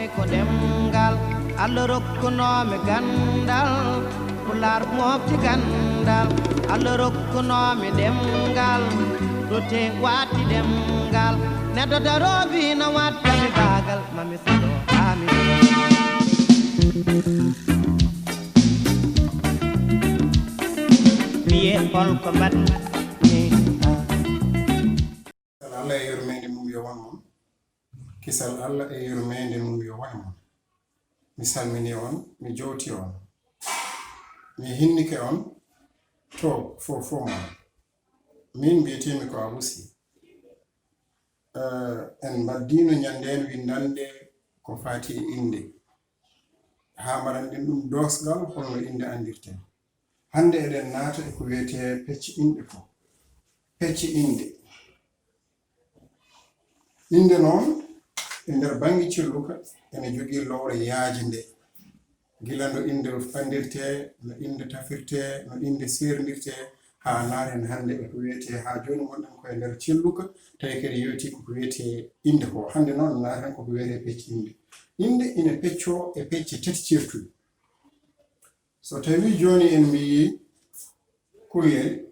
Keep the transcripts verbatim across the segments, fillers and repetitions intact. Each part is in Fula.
Ko ɗemngal Allah rokkunoomi ganndal, Pulaar mofti ganndal, Allah rokkunoomi ɗemngal, ɗo tee waɗti ɗemngal, neɗɗo daroobi na waɗtami baagal, mami salo amin. Wiye hol ko mbaɗmi? Kisal Allah e yurmeende mum yo won mon. Kisal Allah e yurmeende mum yo won e mon. Mi salmini on, mi jowti on. Mi hinnike on to fof fof mon. Min mbiyetee-mi ko Abu Sy. Eh, en mbaɗdiino ñanndeen winndannde ko faati e innde. Haa mbaɗan ɗen ɗum doosgal holno innde anndirtee. Hannde eɗen naata e ko wiyetee pecce inɗe ko. Pecce inɗe. Innde noon, e nder bannge celluka, ene jogii lowre yaajnde. Gila no innde anndirtee, no innde tafirtee, no innde seerndirtee, haa naaren hannde e ko wiyetee, haa jooni ngonɗen ko e nder celluka, tawi kadi yewtii ko ko wiyetee innde ko. Hannde noon, naaren ko ko wiyetee pecce inɗe. Innde ina peccoo e pecce tati ceertuɗe. So tawii jooni en mbiyii kullel,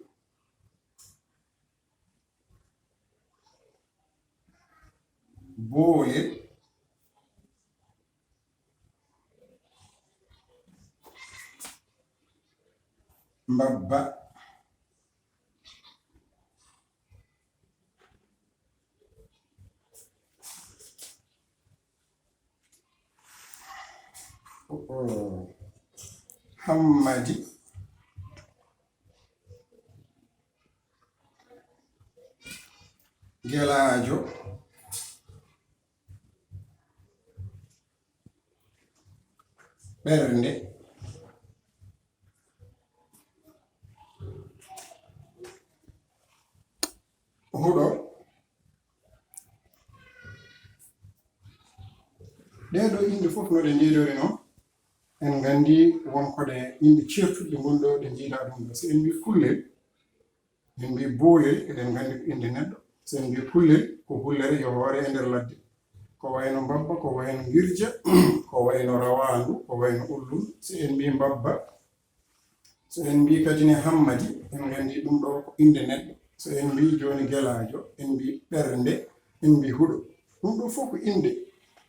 boolel, mbabba, Hammadi, Gelaajo, Ɓernde, Huɗo. Ɗee ɗoo inɗe fof no ɗe njeydori noon, en nganndi won ko ɗe inɗe ceertuɗe ngon ɗoo ɗe njiyɗaa ɗum ɗoo. So en mbii kullel, en mbii boolel, eɗen nganndi ko innde neɗɗo. So en mbii kullel, ko hullere yo hoore e nder ladde. Ko wayno mbabba, ko wayno ngirja, ko wayno rawaandu, ko wayno ullundu. So en mbii mbabba, so en mbii kadi ne hammadi, en nganndi ɗum ɗoo ko innde neɗɗo. So en mbii jooni gelaajo, en mbii ɓernde, en mbii huɗo. Ɗum ɗoo fof ko innde.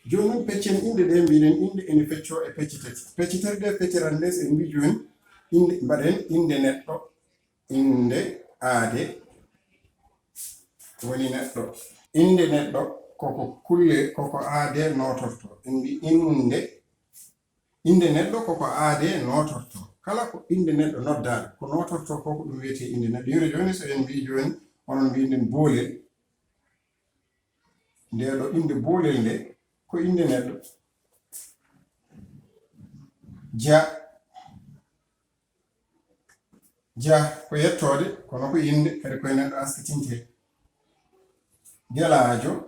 Jooni noon peccen inɗe ɗe, mbiɗen inɗe ene peccoo e pecce tati. Pecce tati ɗe pecciran ɗe, so en mbii jooni innde, mbaɗen innde neɗɗo. Innde aade woni neɗɗo. Innde neɗɗo koko kulle, koko aade nootorto. En mbii innde, innde neɗɗo koko aade nootorto. Kala ko innde neɗɗo noddaaɗo, ko nootorto ko, ko ɗum wiyetee innde neɗɗo. Yure jooni, so en mbii jooni, onon mbii nden boolel, ndee ɗoo innde boolel nde, ko innde neɗɗo. Ja. Jah ko yettoode, kono ko innde, kadi ko e neɗɗo askitintee. Gelaajo.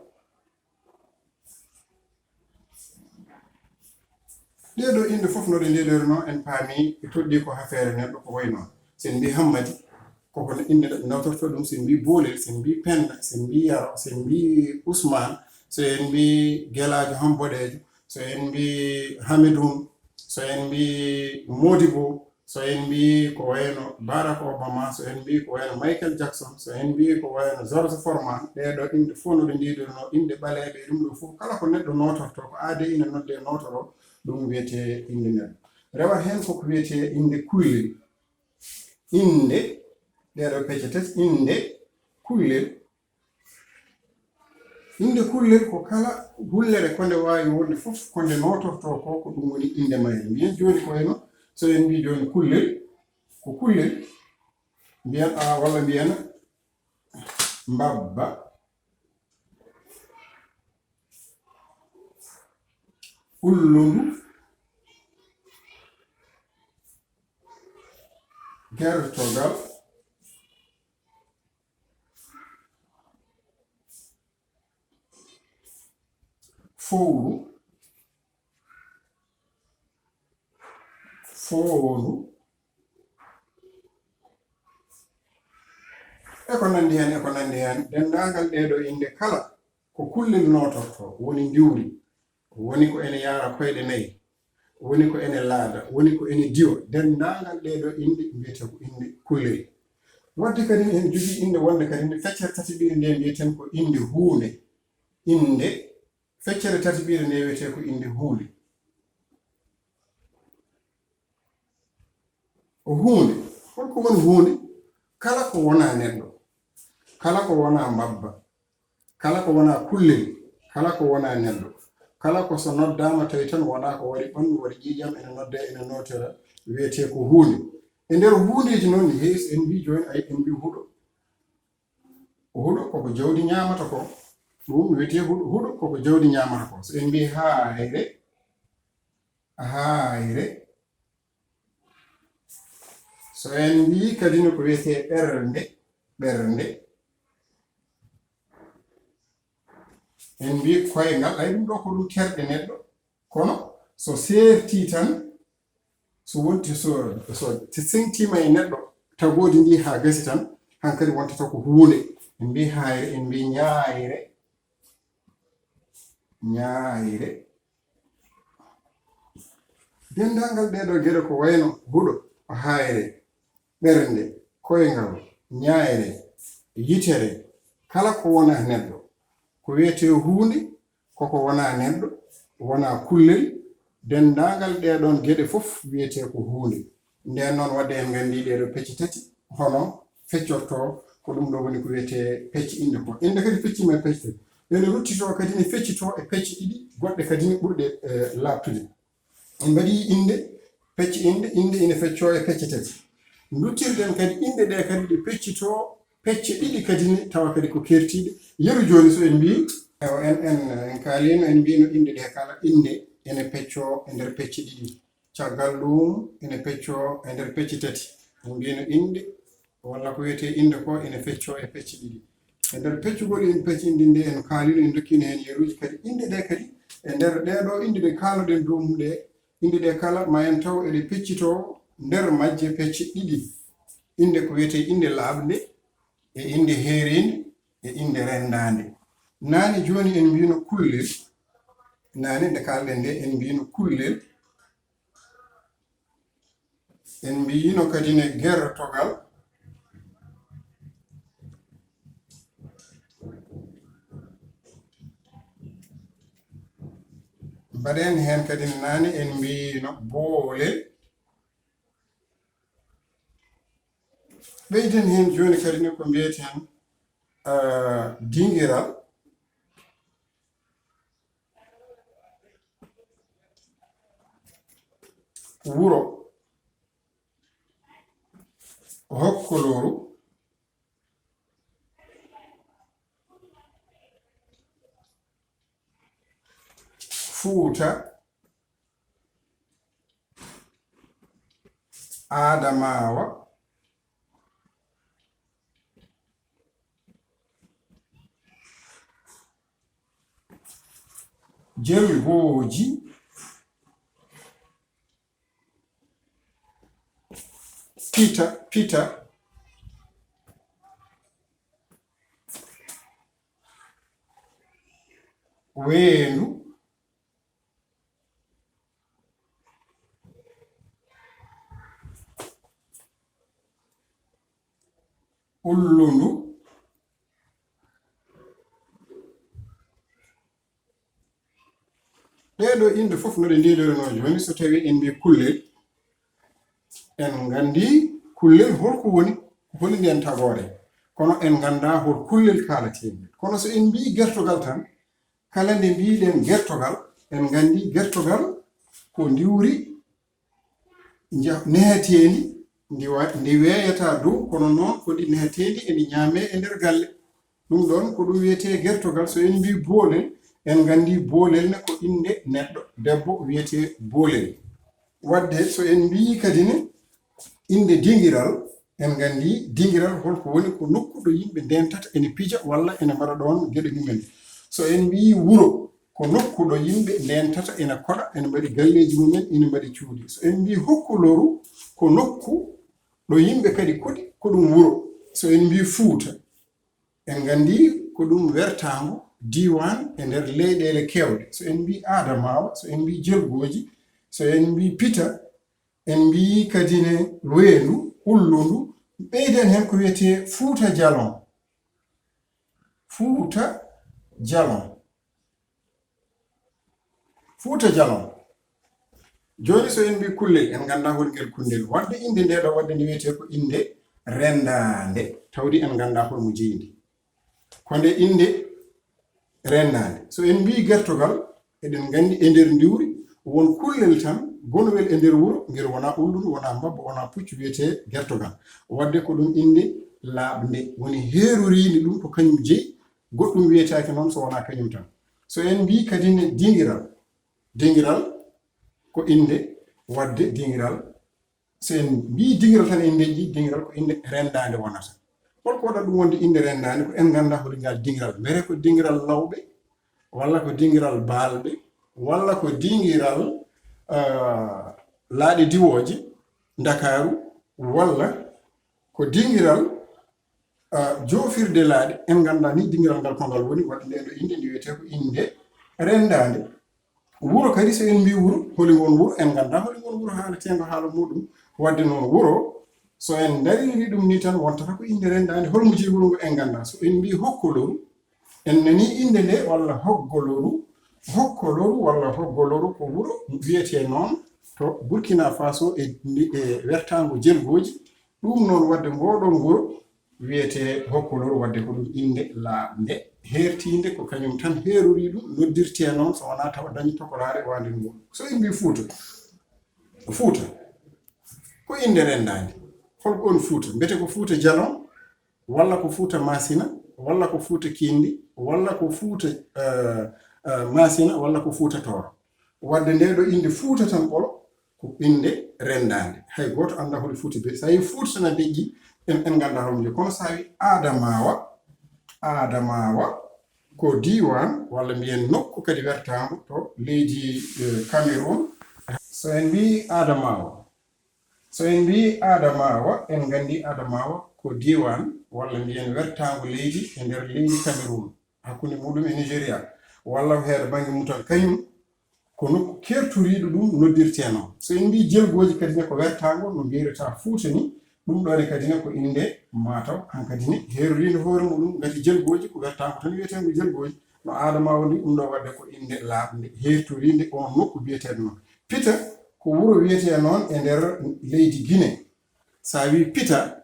Ɗee ɗoo innde fof no ɗe njeɗorinoo, en paami e toɗɗii ko hafeere neɗɗo ko wayi noon. So en mbii Hammadi, koko innde ɗe nawtortoo ɗum. So en mbii Boolel, so en mbii Pennda, so en mbii Yaro, so en mbii Usmaan, so en mbii Gelaajo Ham Boɗeejo, so en mbii Hamidun, so en mbii Moodibo, so en mbii ko wayno Barack Obama, so en mbii ko wayno Michael Jackson, so en mbii ko wayno George Foreman, ɗee ɗoo innde fof no ɗe njeɗorinoo, innde ɓaleeɓe e ɗum ɗoo fof, kala ko neɗɗo nootortoo, ko aadee ina noddee nootoroo, ɗum wiyetee innde neɗɗo. Rewata heen ko ko wiyetee innde kullel. Innde, ɗee ɗoo pecce tati, innde, kullel, Innde kullel ko kala hullere ko nde waawi wonde fof, ko nde nootortoo ko, ko ɗum woni innde mayre. Mbiyen jooni ko wayno, so en mbii jooni kullel, ko kullel, mbiyen, a, walla mbiyen mbabba, ullundu, gertogal, fowru, foondu, e ko nanndi heen, e ko nanndi heen. Denndaangal ɗee ɗoo innde kala ko kullel nootortoo, woni ndiwri. woni ko ene yaara koyɗe nayi, woni ko ene laada, woni ko ene diwa. Denndaangal ɗee ɗoo innde mbiyetee ko innde kullel. Waɗde kadi en jogii innde wonde kadi nde feccere tataɓire nde mbiyeten ko innde huunde. Innde feccere tataɓire nde wiyetee ko innde huunde. Ko huunde. Hol ko woni huunde? Kala ko wonaa neɗɗo, kala ko wonaa mbabba, kala ko wonaa kullel, kala ko wonaa neɗɗo, kala ko so noddaama tawi tan wonaa ko waɗi ɓanndu, waɗi ƴiiƴam, ene noddee, ene nootira, wiyetee ko huunde. E nder huundeeji noon, heewi so en mbii jooni, ay, en mbii huɗo. Huɗo koko jawdi ñaamata ko. Ɗum wiyetee huɗo, huɗo koko jawdi ñaamata ko. So en mbii haayre, haayre. So en mbii kadi no ko wiyetee ɓernde, ɓernde. En mbii koyngal, ay ɗum ɗo ko ɗum terɗe neɗɗo. Kono so seerti tan, so wonti, so, so seŋtiima e neɗɗo, tagoodi ndi haa gasi tan, hankadi wontata ko huunde. En mbii haayre, en mbii ñaayre, ñaayre. Denndaangal ɗee ɗoo geɗe ko wayno huɗo, haayre, ɓernde, koyngal, ñaayre, yitere, kala ko wonaa neɗɗo, ko wiyetee huunde, koko wonaa neɗɗo, wonaa kullel, denndaangal ɗee ɗoon geɗe fof wiyetee ko huunde. Ndeen noon, waɗde en nganndii ɗee ɗoo pecce tati, hono feccortoo, ko ɗum ɗoo woni ko wiyetee pecce innde ko. Innde kadi fecciima e pecce tati. Ene ruttitoo kadi ne feccitoo e pecce ɗiɗi goɗɗe kadi ne ɓurɗe, eh, laaɓtude. En mbaɗii innde, pecce innde, innde ina feccoo e pecce tati. Nduttirɗen kadi innde ɗee kadi ɗe peccitoo pecce ɗiɗi kadi ne tawa kadi ko keertiiɗe. Yeru jooni so en mbii, ewa, en, en, en kaaliino, en mbiino innde ɗee kala, innde ene peccoo e nder pecce ɗiɗi. Caggal ɗum ene peccoo e nder pecce tati. En mbiino innde, walla ko wiyetee innde ko ene feccoo e pecce ɗiɗi. E nder peccugol en pecce innde nde en kaaliino, en ndokkiino heen yeruuji kadi. Innde ɗee kadi, e nder ɗee ɗoo innde ɗe kaaloɗen dow mum ɗee, innde ɗee kala ma en taw eɗe peccitoo nder majje pecce ɗiɗi. Innde ko wiyetee innde laaɓnde, e innde heereende, e innde renndaande. Naane jooni en mbiino kullel, naane nde kaalɗen nde en mbiino kullel, en mbiino kadi ne gertogal. Mbaɗen heen kadi ne naane en mbiino boolel. Ɓeyden heen jooni kadi ne ko mbiyeten, ah, dingiral. Wuro, hokkolooru, Fuuta, Adamawa, Jelgooji, Pita, Pita, Weendu, Ullundu. Ɗee ɗoo innde fof no ɗe ndiidorinoo jooni, so tawii en mbii kullel, en nganndii kullel hol ko woni, ko holi ndeen tagoore, kono en nganndaa hol kullel kaalaten. Kono so en mbii gertogal tan, kala nde mbiiɗen gertogal, en nganndii gertogal ko ndiwri nja-, neheteendi, ndi wa-, ndi weeyataa dow, kono noon ko ndi neheteendi, e ndi ñaamee e nder galle. Ɗum ɗoon ko ɗum wiyetee gertogal. So en mbii boolel, en nganndii boolel ne ko innde neɗɗo, debbo wiyetee boolel. Waɗde so en mbii kadi ne innde dingiral, en nganndii dingiral hol ko woni, ko nokku ɗo yimɓe ndeentata, ene pija walla ene mbaɗa ɗoon geɗe mumen. So en mbii wuro, ko nokku ɗo yimɓe ndeentata, ene koɗa, ene mbaɗi galleeji mumen, ene mbaɗi cuuɗi. So en mbii hokkolooru, ko nokku ɗo yimɓe kadi koɗi, ko ɗum wuro. So en mbii Fuuta, en nganndii ko ɗum wertaango, diiwaan e nder leyɗeele keewɗe. So en mbii Adamawa, so en mbii Jelgooji, so en mbii Pita, en mbii kadi ne Weendu, Ullundu, ɓeyden heen ko wiyetee Fuuta Jalon. Fuuta Jalon. Fuuta Jalon. Jooni so en mbii kullel, en nganndaa hol ngel kunndel. Waɗde innde ndee ɗoo, waɗde nde wiyetee ko innde renndaande, tawde en nganndaa hol mo jeyi nde. Ko nde innde renndaande. So en mbii gertogal, eɗen nganndi e nder ndiwri, won kullel tan, gonwel e nder wuro, ngel wonaa ullundu, wonaa mbabba, wonaa puccu, wiyetee gertogal. Waɗde ko ɗum innde laaɓnde, woni heeroriinde ɗum ko kañum jeyi, goɗɗum wiyetaake noon so wonaa kañum tan. So en mbii kadi ne dingiral, dingiral ko innde, waɗde dingiral, so en mbii dingiral tan en ndeƴƴi, dingiral ko innde renndaande wonata. Hol ko waɗata ɗum wonde innde renndaande? Ko en nganndaa holi ngal dingiral. Mbete ko dingiral lawɓe, walla ko dingiral baalɓe, walla ko dingiral, ah, laaɗe diwooje Ndakaaru, walla ko dingiral, ah, joofirde laaɗe. En nganndaa ni dingiral ngal ko ngal woni, waɗde ndee ɗoo innde nde wiyetee ko innde renndaande. Wuro kadi, so en mbii wuro, holi ngon wuro, en nganndaa holi ngon wuro haaleteengo haala muɗum. Waɗde noon wuro, so en ndaririi ɗum ni tan, wontata ko innde renndaande. Hol mo jeyi wuro ngo en nganndaa. So en mbii Hokkoloru, en nanii innde nde walla Hoggoloru, Hokkoloru walla Hoggoloru ko wuro wiyetee noon to Burkina Faso e, e wertaango Jelgooji. Ɗum noon waɗde ngoo ɗoon wuro wiyetee Hokkoloru, waɗde ko ɗum innde laaɓnde, heertiinde, ko kañum tan heerorii ɗum, noddirtee noon so wonaa tawa dañi tokoraare waande ngol. So en mbii Fuuta, Fuuta ko innde renndaande. Hol ko woni Fuuta? Mbete ko Fuuta Jalon, walla ko Fuuta Maasina, walla ko Fuuta Kinndi, walla ko Fuuta, eh, eh, Maasina, walla ko Fuuta Tooro? Waɗde ndee ɗoo innde Fuuta tan ɓolo, ko innde renndaande. Hay gooto anndaa holi Fuuta be. So a yii Fuuta tan a deƴƴi, en, en nganndaa hol mo jeyi. Kono so a wii Adamawa, Adamawa ko diiwaan, walla mbiyen nokku kadi wertaango to leydi, eh, Cameroun. So en mbii Adamawa, so en mbii Adamawa, en nganndi Adamawa ko diiwaan, walla mbiyen wertaango leydi e nder leydi Cameroun, hakkunde muɗum e Nigeria, walla ko heedo bannge mum tan. Kañum ko nokku keertoriiɗo ɗum noddirtee noon. So en mbii Jelgooji kadi ne ko wertaango no mbiyrata Fuuta ni, ɗum ɗoo ne kadi ne ko innde mataw hankadi ne heeroriinde hoore muɗum, ngati Jelgooji ko wertaango tan wiyeteengo Jelgooji. No Adamawa ni, ɗum ɗoo waɗde ko innde laaɓnde, heertoriinde oon nokku biyeteeɗo noon. Pita ko wuro wiyetee noon e nder leydi Gine. So a wii Pita,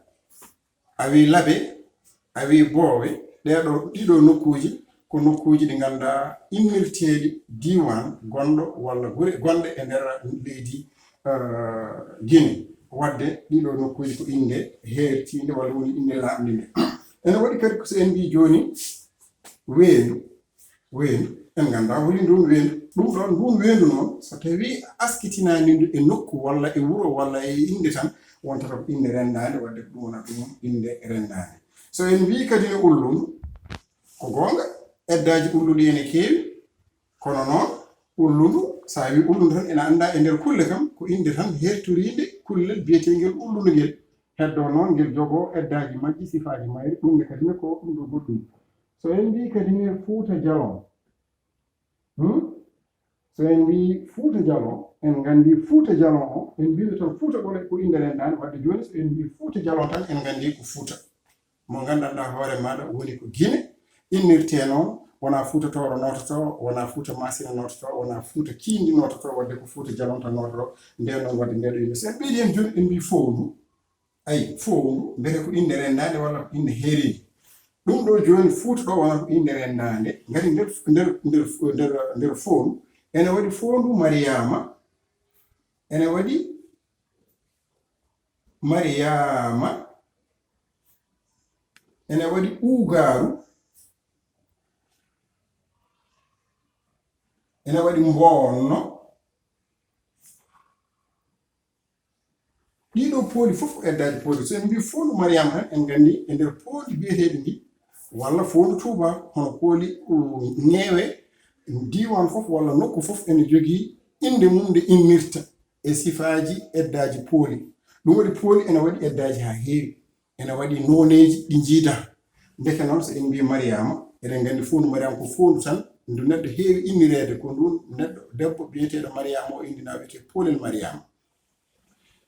a wii Labe, a wii Boowe, ɗee ɗoo, ɗii ɗoo nokkuuji ko nokkuuji ɗi nganndaa innirteeɗi diiwaan gonɗo walla gure gonɗe e nder leydi, eh, Gine. Waɗde ɗii ɗoo nokkuuji ko innde heertiinde walla woni innde laaɓnde nde. Ene waɗi kadi ko so en mbii jooni Weendu, Weendu, en nganndaa holi nduun weendu. Ɗum ɗoon, nduun weendu noon, so tawii a askitinaani ndu e nokku walla e wuro walla e innde tan, wontata ko innde renndaande, waɗde ko ɗum wona ɗum innde renndaande. So en mbii kadi ne Ullundu, ko goonga, eddaaji Ullundu ene keewi, kono noon Ullundu, so a wii Ullundu tan, ene anndaa e nder kulle kam, ko innde tan heertoriinde kullel biyeteengel Ullundu ngel. Heddoo noon ngel jogoo eddaaji majji, sifaaji mayri, ɗum ne kadi ne ko ɗum ɗo goɗɗum. So en mbii kadi ne Fuuta Jalon, hmm? So en mbii Fuuta Jalon, en nganndi Fuuta Jalon o, en mbiino tan Fuuta Ɓolo ko innde renndaande, waɗde jooni so en mbii Fuuta Jalon tan, en nganndi ko Fuuta mo nganndanɗaa hoore maaɗa woni ko Gine innirtee noon, wonaa Fuuta Tooro noototoo, wonaa Fuuta Maasina noototoo, wonaa Fuuta Kiindi noototoo, waɗde ko Fuuta Jalon tan noototoo. Ndeen noon waɗde ndee ɗo innde. So en ɓeydi heen jooni, en mbii Fowndu, Ayi, Fowndu, mbete ko innde renndaande walla ko innde heeriinde? Ɗum ɗo jooni Fuuta ɗo wonata ko innde renndaande. Ngati nder, nder, nder, nder, nder Fowndu, ene waɗi Fowndu Mariyaama, ene waɗi Mariyaama, ene waɗi Uugaaru, ene waɗi Mboonno. Ɗii ɗoo pooli fof ko eddaaji pooli. So en mbii Foondu Mariyaama tan, en nganndi e nder pooli biyeteeɗi ndi, walla Foondu Tuuba, hono pooli, uh, Neewe, diiwaan fof walla nokku fof ene jogii innde mum nde innirta e sifaaji eddaaji pooli. Ɗum waɗi pooli ene waɗi eddaaji haa heewi. Ene waɗi nooneeji ɗi njiidaa. Ndeke noon, so en mbii Mariyaama, Eɗen nganndi foondu Mariyaama ko foondu tan ndu neɗɗo heewi innireede, ko ndun neɗɗo debbo biyeteeɗo Mariyaama o inndinaa wiyetee Poolel Mariyaama.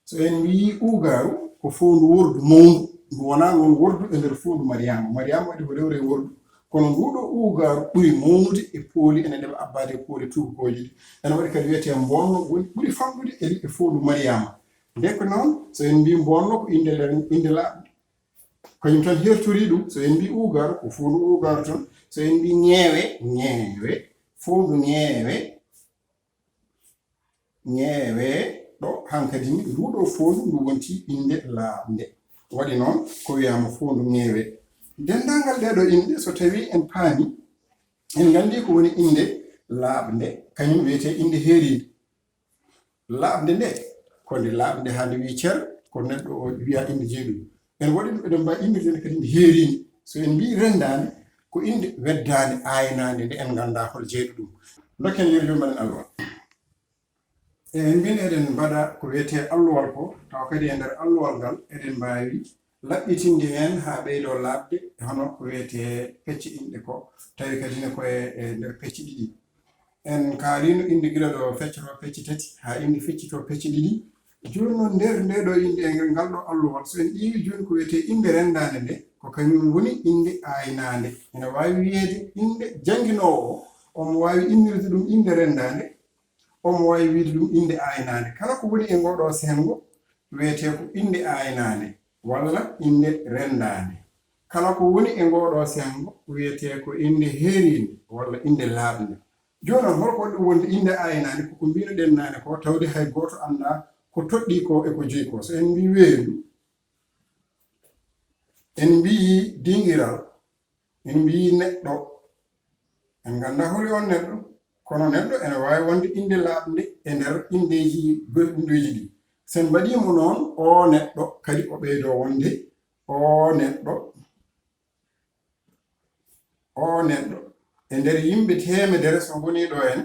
So en mbiyii uugaaru, ko foondu wordu mawndu, ndu wonaa noon wordu e nder foondu Mariyaama. Mariyaama waɗi ko rewre e wordu, kono nduuɗo uugaaru ɓuri mawnude e pooli, ene ɗeɓa abbaade e pooli tuubakooji ɗi. Ene waɗi kadi wiyetee mboonno, woni ɓuri famɗude e, e foondu Mariyaama. Nde ko noon, so en mbii mboonno ko innde ler-, innde laaɓnde. Kañum tan hertori ɗum, so en mbii uugaaru, ko foondu uugaaru tan. So en mbii ŋeewe, ŋeewe, foondu ŋeewe, ŋeewe, ɗo hankadi ni, nduuɗo foondu ndu wonti innde laaɓnde. Waɗi noon, ko wiyaama foondu ŋeewe. Denndaangal ɗeeɗo innde, so tawii en paami, en nganndi ko woni innde laaɓnde, kañum wiyetee innde heeriinde. Laaɓnde nde, ko nde laaɓnde haa nde wii cer, ko neɗɗo o wiya innde jeeɗuɗi. En waɗi ɗum, eɗen mbaawi innirde nde kadi nde heeriinde. So en mbii renndaande, ko innde weddaande, aaynaande, nde en nganndaa hol jeyɗo ɗum. Ndokken yeru joomi mbaɗen alluwal. E, en mbin eɗen mbaɗa ko wiyetee alluwal ko, tawa kadi e nder alluwal ngal eɗen mbaawi laɓɓitinde heen haa ɓeydoo laaɓde, e hono ko wiyetee pecce inɗe ko, tawi kadi ne ko e, e nder pecce ɗiɗi. En kaaliino innde gila ɗo feccotoo pecce tati, haa innde feccitoo pecce ɗiɗi. Jooni noon nder ndee ɗoo innde e ngal ɗoo alluwal, so en ƴeewi jooni ko wiyetee innde renndaande nde, ko kañum woni innde aaynaande. Ene waawi wiyeede innde jannginoowo o, omo waawi innirde ɗum innde renndaande, omo waawi wiyde ɗum innde aaynaande. Kala ko woni e ngoo ɗoo senngo wiyetee ko innde aaynaande walla innde renndaande. Kala ko woni e ngoo ɗoo senngo wiyetee ko innde heeriinde walla innde laaɓnde. Jooni noon, hol ko waɗi ɗum wonde innde aaynaande? Ko ko mbino-ɗen naane ko, tawde hay gooto anndaa ko toɗɗii ko e ko jeyi ko. So en mbii weendu, en mbii dingiral, en mbii neɗɗo. En nganndaa holi on neɗɗo, kono neɗɗo ene waawi wonde innde laaɓnde e nder inndeeji goɗɗinɗooji ɗi. So en mbaɗii mo noon, oo neɗɗo kadi o ɓeydoo wonde oo neɗɗo. Oo neɗɗo, e nder yimɓe teemedere so ngonii ɗo en,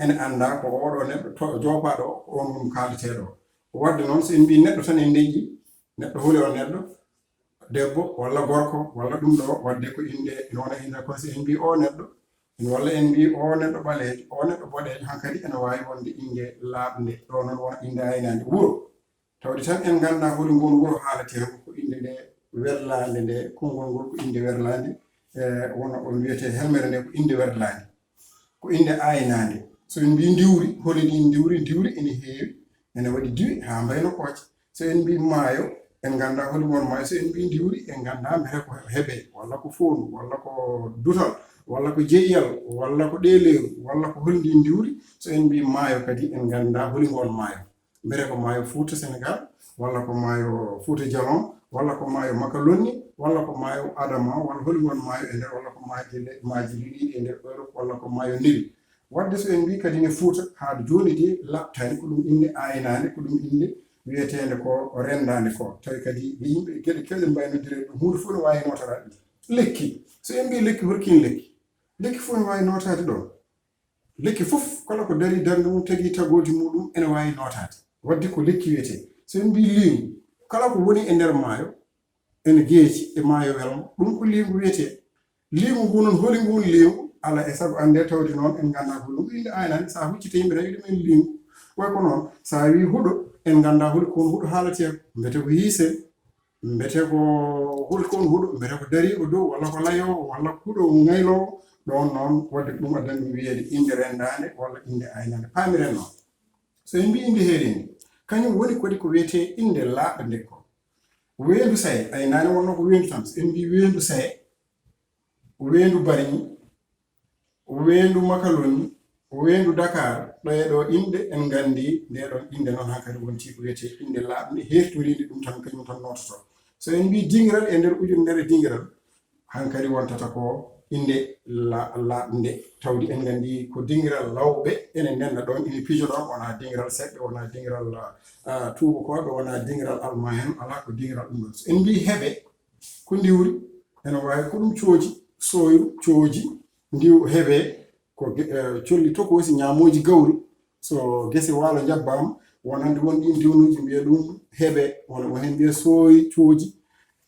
ene anndaa ko oo ɗoo neɗɗo to-, joopaaɗo o, ko oon woni kaaldeteeɗo o. Waɗde noon, so en mbii neɗɗo tan en ndeƴƴi, neɗɗo holi on neɗɗo, debbo walla gorko walla ɗum ɗo, waɗde ko innde, ene wona innde kon, so en mbii oo neɗɗo, walla en mbii oo neɗɗo ɓaleejo, oo neɗɗo boɗeejo, hankadi ene waawi wonde innde laaɓnde, ɗo noon wona innde aynaande wuro. Tawde tan en nganndaa holi ngoon wuro haaletee, ko innde nde werlaande nde, konngol ngol ko innde werlaande, e wona on wiyetee helmere nde ko innde werlaande, ko innde aynaande. So en mbii ndiwri, holi ndi ndiwri, ndiwri ene heewi, ene waɗi diwi haa mbayno kooce. So en mbii maayo, en nganndaa holi ngoon maayo. So en mbii ndiwri, en nganndaa mbete ko heɓe, walla ko foondu, walla ko dutal, walla ko jeyyal, walla ko ɗeeleeru, walla ko holi ndi ndiwri. So en mbii maayo kadi, en nganndaa holi ngoon maayo. Mbete ko maayo Fuuta Senegaal, walla ko maayo Fuuta Jalon, walla ko maayo Makalonni, walla ko maayo Adama, walla holi ngoon maayo e nder, walla ko maaji le-, maaji liɗiiɗi e nder Europe, walla ko maayo Nil. Waɗde so en mbii kadi ne Fuuta, haa jooni de laaɓtaani, ko ɗum innde aynaande, ko ɗum innde wiyeteende ko renndaande ko. Tawi kadi yimɓe geɗe keewɗe mbaawi noddirde ɗum, huunde fof no waawi nootaraade ɗum. Lekki, so en mbii lekki, hol kiin lekki? Lekki fof no waawi nootaade ɗoon. Lekki fof, kala ko darii darnde mum, tagii tagoodi muɗum, ene waawi nootaade. Waɗde ko lekki wiyetee. So en mbii liingu, kala ko woni e nder maayo, ene geeci e maayo welngo, ɗum ko liingu wiyetee. Liingu ngu noon, holi nguun liingu? Alaa e sago anndee, tawde noon en nganndaa ko ɗum innde aynaande. So a huccitee yimɓe tan, wiya ɗumen liingu. Way ko noon, so a wii huɗo, en nganndaa holi ko woni huɗo haaletee ko. Mbete ko hiisel, mbete ko holi ko woni huɗo, mbete ko dariiɗo dow, walla ko layoowo, walla ko huɗo ŋayloowo. Ɗoon noon, waɗde ko ɗum addani ɗum wiyeede innde renndaande walla innde aynaande. Paamiren noon, so en mbii innde heeriinde, kañum woni kadi ko wiyetee innde laaɓnde ko. Weendu Saye, aynaande wonnoo ko weendu tan. So en mbii weendu Saye, weendu Bargny, weendu Makaloni, weendu Dakar, ɗee ɗoo innde en nganndi, ndee ɗoon innde noon hankadi wonti ko wiyetee innde laaɓnde, heertoriinde ɗum tan, kañum tan noototoo. So en mbii dingiral e nder ujunere dingiral, hankadi wontata ko innde la-, laaɓnde, tawde en nganndi ko dingiral lawɓe ene ndenna ɗoon, ene pijo ɗoon, wonaa dingiral seɓɓe, wonaa dingiral, ah, tuubakooɓe, wonaa dingiral almaa en, alaa ko dingiral ɗum ɗoon. So en mbii heɓe, ko ndiwri, ene waawi ko ɗum cooji, sooyru, cooji, ndiw-, heɓe, ko ge-, eh, colli tokoosi, ñaamooji gawri. So gese waalo njabbaama, wonande won ɗiin diwnuuji mbiya ɗum heɓe, wona, won heen mbiya sooyi, cooji.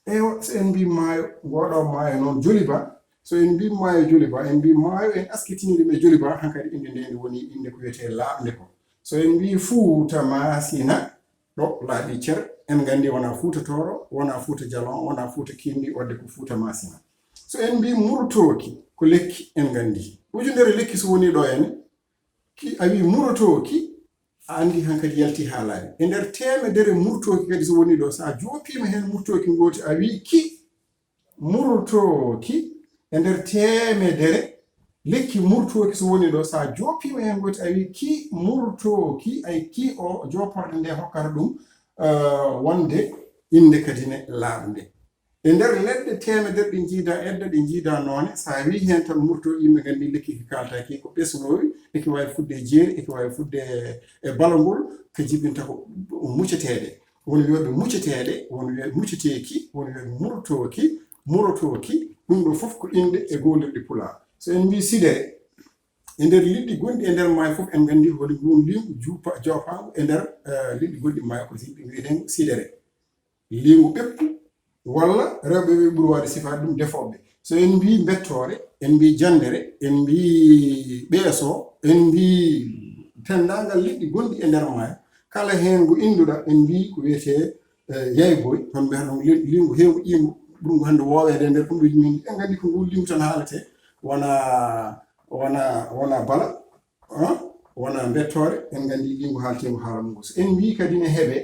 Eywa, so en mbii maayo, ngoo ɗoo maayo noon, Joliba, So en mbii maayo Joliba, en mbii maayo, en askitini ɗum e Joliba, hankadi innde nde nde woni innde ko wiyetee laaɓnde ko. So en mbii Fuuta Maasina, ɗo laaɓi cer, en nganndi wonaa Fuuta Tooro, wonaa Fuuta Jalon, wonaa Fuuta Kinndi, wadde ko Fuuta Maasina. So en mbii Murtooki, ko lekki, en nganndi. Ujunere lekki so woni ɗo en, ki a wii Murtooki, a anndi hankadi yalti haalaali. E nder teemedere Murtooki kadi so woni ɗo, so a joopiima heen Murtooki ngooti, a wii ki, Murtooki, e nder teemedere, lekki Murtooki so woni ɗo, so a joopiima heen ngooti, a wii ki Murtooki, ay ki o jooporɗe nde hokkata ɗum, eh, wonde innde kadi ne laaɓnde. E nder leɗɗe teemedere ɗe njiida edda, ɗe njiida noone, so a wii heen tan Murtooki, yimɓe nganndi lekki ki kaaltaaki, ko ɓesnoowi, eki waawi fudde e jeeri, eki waawi fudde e balangol, ko jibinta ko mucceteeɗe. Won wiyooɓe mucceteeɗe, won wiyooɓe mucceteeki, won wiyooɓe murtooki, murotooki. Ɗum ɗo fof ko innde e goondirɗi Pulaar. So en mbii sidere, e nder liɗɗi gonɗi e nder maayo fof, en nganndi holi nguun liingu juupa-, joopaangu e nder, eh, liɗɗi gonɗi maayo ko si-, wiyeteengu sidere. Liingu ɓeppu, walla rewɓe ɓe ɓuri waawde sifaade ɗum defooɓe. So en mbii mbettoore, en mbii janndere, en mbii ɓeeso, en mbii denndaangal liɗɗi gonɗi e nder maayo, kala heen ngu innduɗaa, en mbii ko wiyetee, eh, yayboy, toon mbiyata ɗum li-, liingu heewngu ƴiiƴam, ɓurngu hannde wooweede e nder ɗum ɗo yimɓe en nganndi ko ngu liingu tan haaletee, wona, wona, wona bala, ah, wona mbettoore, en nganndi liingu haaletee ngu haala mum. So en mbii kadi ne heɓe,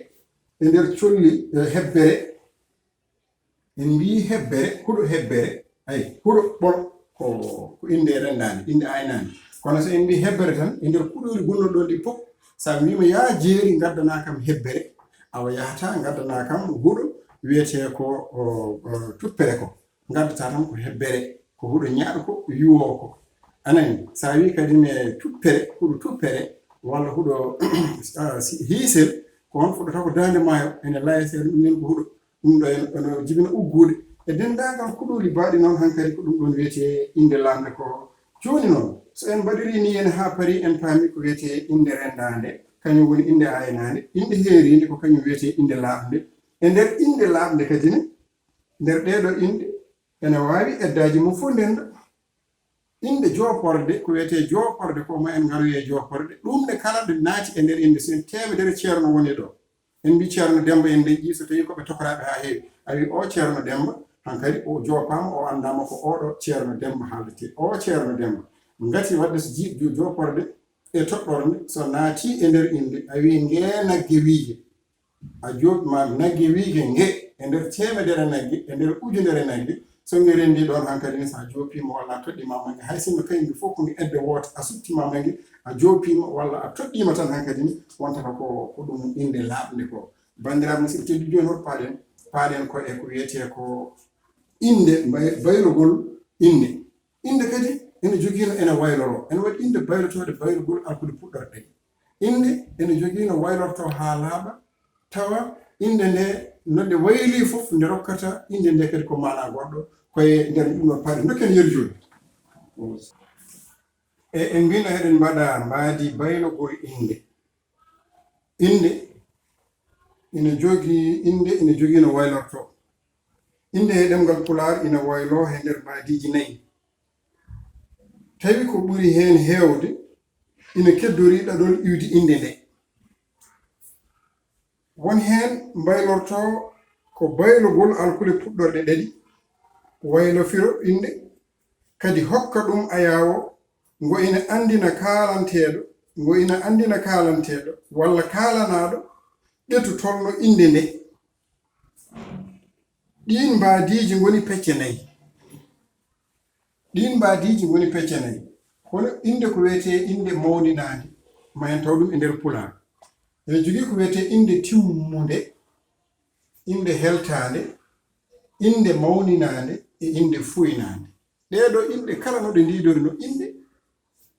e nder colli, eh, hebbere, en mbii hebbere, huɗo hebbere, ay, huɗo ɓolo ko, ko innde renndaande, innde aynaande. Kono so en mbii hebbere tan, e nder kuɗooli gonnoɗi ɗoon ɗi fof, so a mbiima yaa jeeri ngaddanaa kam hebbere, awa yahataa ngaddanaa kam huɗo wiyetee ko, o, o, tuppere ko. Ngaddataa tan ko hebbere, ko huɗo ñaaɗo ko, yuwoo ko. A nanii, so a wii kadi ne tuppere, huɗo tuppere, walla huɗo, ah, si-, hiisel, ko on fuɗɗata ko daande maayo, ene layetee ɗum nen ko huɗo. Ɗum ɗo en, ene jibina uggude. E denndaangal kuɗooli baaɗi noon, hankadi ko ɗum ɗoon wiyetee innde laaɓnde ko. Jooni noon, so en mbaɗirii nii en haa parii, en paami ko wiyetee innde renndaande, kañum woni innde aynaande, innde heeriinde ko kañum wiyetee innde laaɓnde. E nder innde laaɓnde kadi ne, nder ɗee ɗoo innde, ene waawi eddaaji mum fof ndennda. Innde jooporde, ko wiyetee jooporde, ko ma en ngaroyi e jooporde. Ɗum ne kala nde naati e nder innde, so en teemedere ceerno woni ɗo. En mbii Ceerno Demmba, en ndeƴƴii so tawii ko ɓe tokoraaɓe haa heewi. A wii, "O Ceerno Demmba, hankadi o joopaama, o anndaama ko oɗo Ceerno Demmba haaletee." O Ceerno Demmba. Ngati waɗde so ji-, jo-, jooporde e toɗɗorde, so naati e nder innde, a wii, "Ngee nagge wiige." A joopi ma nagge wiige nge, e nder teemedere nagge, e nder ujunere nagge, so nge renndii ɗoon hankadi ne, so a joopiima walla a toɗɗiima ma nge, hay sinno kañum nge fof ko nge edde woote, a suttiima ma nge, a joopiima walla a toɗɗiima tan hankadi ne, wontata ko, ko ɗum innde laaɓnde ko. Banndiraaɓe musidɓe tedduɓe, jooni hoto paaɗen, paaɗen ko e ko wiyetee ko innde, bay-, baylogol innde. Innde kadi ene jogiino, ene wayloroo. Ene waɗi innde baylotooɗe, baylugol alkude puɗɗorɗe. Innde ene jogiino waylortoo haa laaɓa, tawa innde nde, no nde waylii fof, nde rokkata innde nde kadi ko maanaa goɗɗo, ko e nder ɗum ɗo paaɗi. Ndokken yeru jooni. E, en mbino eɗen mbaɗa mbaadi baylogol innde. Innde ina jogii, innde ina jogii no waylortoo. Innde he ɗemngal Pulaar ina wayloo he nder mbaadiiji nayi. Tawi ko ɓuri heen heewde ina keddorii ɗaɗol iwdi innde nde. Won heen mbaylortoo ko baylogol alkule puɗɗorɗe ɗaɗi, waylofiro innde, kadi hokka ɗum ayaawo ngo ina anndina kaalanteeɗo, ngo ina anndina kaalanteeɗo walla kaalanaaɗo ɓetu tolno innde nde. Ɗiin mbaadiiji ngoni pecce nayi. Ɗiin mbaadiiji ngoni pecce nayi. Kono innde ko wiyetee innde mawninaande, ma en taw ɗum e nder Pulaar. Ene jogii ko wiyetee innde timmunde, innde heltaande, innde mawninaande e innde fuuynaande. Ɗee ɗoo inɗe kala no ɗe ndiidori no inɗe,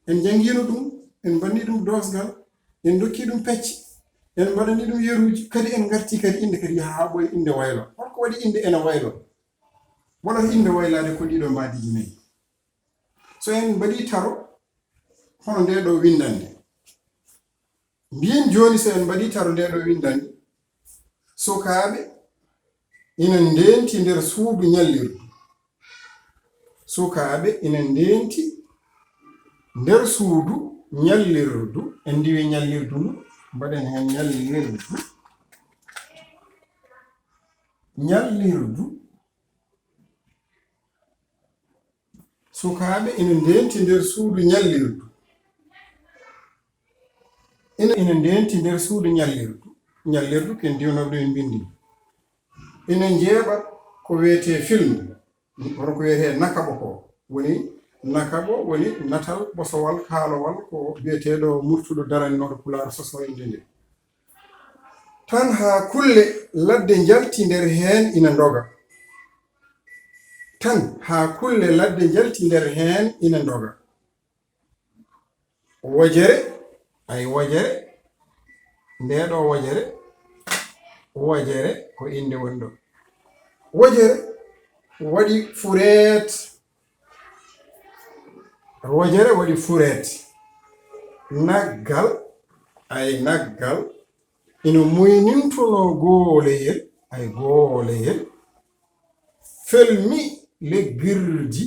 en njanngiino ɗum, en mbaɗnii ɗum doosgal, en ndokkii ɗum pecce, en mbaɗanii ɗum yeruuji, kadi en ngartii kadi inɗe kadi yaha haa ɓooya inɗe waylo. Holko waɗi inɗe ene waylo? Wonata inɗe waylaade ko ɗiɗo mbaadiiji nayi. So en mbaɗii taro, hono ndee ɗoo winndannde, mbiyen jooni, so en mbaɗii taro ndee ɗoo winndannde, sukaaɓe ina ndeenti nder suudu ñallirdu. Sukaaɓe ina ndeenti nder suudu ñallirdu. En ndiwi ñallirdu ndu, mbaɗen heen ñallirdu. Ñallirdu. Sukaaɓe ina ndeenti nder suudu ñallirdu. Ina, ina ndeenti nder suudu ñallirdu. Ñallirdu ken ndiwnooɓe ɗo en mbinndi. Ina njeeɓa ko wiyetee film. Hono ko wiyetee nakaɓo ko. Woni nakaɓo, woni natal ɓosowal kaalowal ko biyeteeɗo murtuɗo daranooɗo pulaar sosoyde nde. Tan haa kulle ladde njalti nder heen ina ndoga. Tan haa kulle ladde njalti nder heen ina ndoga. Wojere, ay wojere, nde ɗo wojere, wojere ko innde woni ɗo. Wojere waɗi fureet. Wojere waɗi fureet. Naggal, ay naggal, ina muynintunoo gooleyel, ay gooleyel, felmi leggirdi.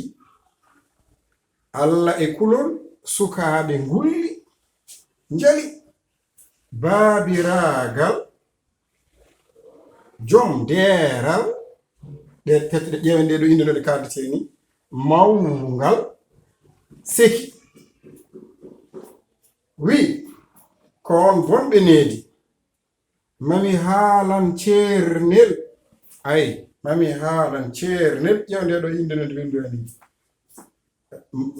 Alla e kulol sukaaɓe ngulli njali. Baabiraagal, jom deeral, ɗe tati ɗe ƴeewen ɗe ɗo innde ɗo ɗe kaldetee ni, mawnungal seki. Wi, ko on bonɓe needi. Mami haalan ceernel. Ay, mami haalan ceernel. Ƴeew nde ɗo innde no nde winndira ni.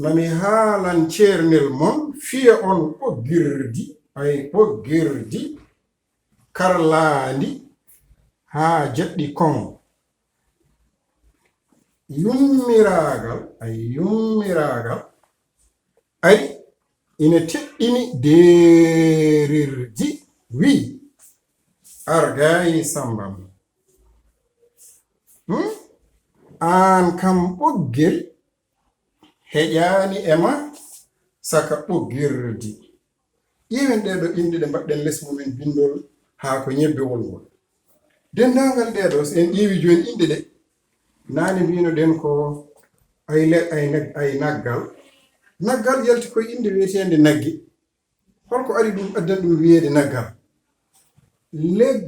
Mami haalan ceernel mon, fiya on ɓoggirdi, ay, ɓoggirdi karlaandi haa jaɗɗi kon. Yummiraagal, ay, yummiraagal ari ina teɗɗini deerirdi, wi, "Argaay Samba am. Hmm? Aan kam ɓoggel heƴaani e ma saka ɓoggirdi." Ƴeewen ɗee ɗo inɗe ɗe mbaɗɗen les mumen binndol haa ko ñebbewol ngol. Denndaangal ɗee ɗo, so en ƴeewi jooni inɗe ɗe, naane mbiyno ɗen ko ay le-, ay nag-, ay naggal. Naggal yalti koye innde wiyeteende nagge. Holko ari ɗum, addan ɗum wiyeede naggal? Leg-,